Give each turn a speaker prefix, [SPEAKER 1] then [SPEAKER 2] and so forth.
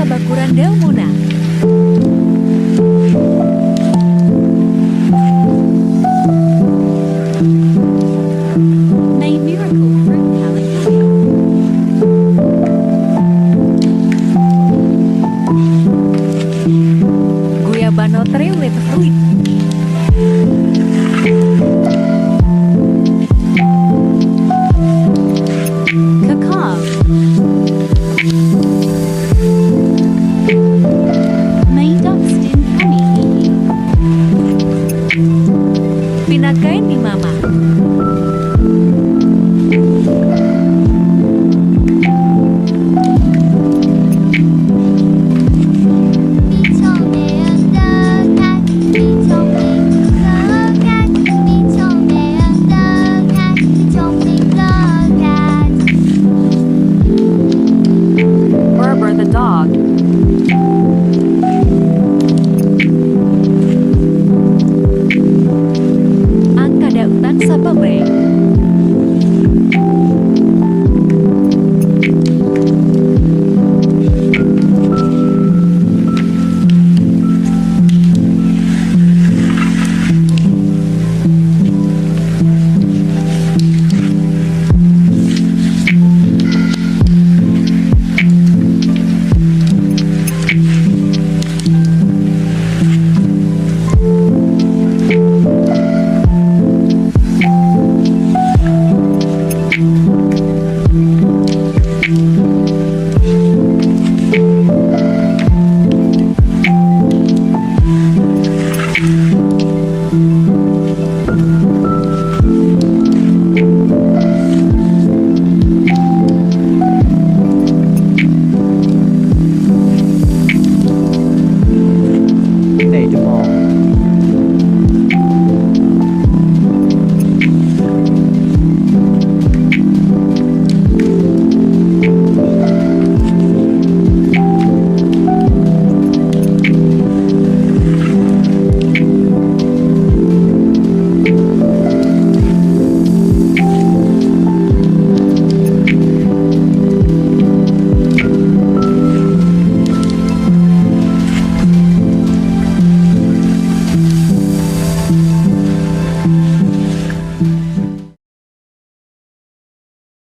[SPEAKER 1] Sa Bakuran del Muna. May miracle fruit kalikuli. Guyabano tree with fruit. Cacao. May ducks din kami, hihi. Pinakain ni Mama.
[SPEAKER 2] 你聪明的cat，你聪明的 cat，你聪明的 cat，你聪明的 cat。
[SPEAKER 1] Berber the dog.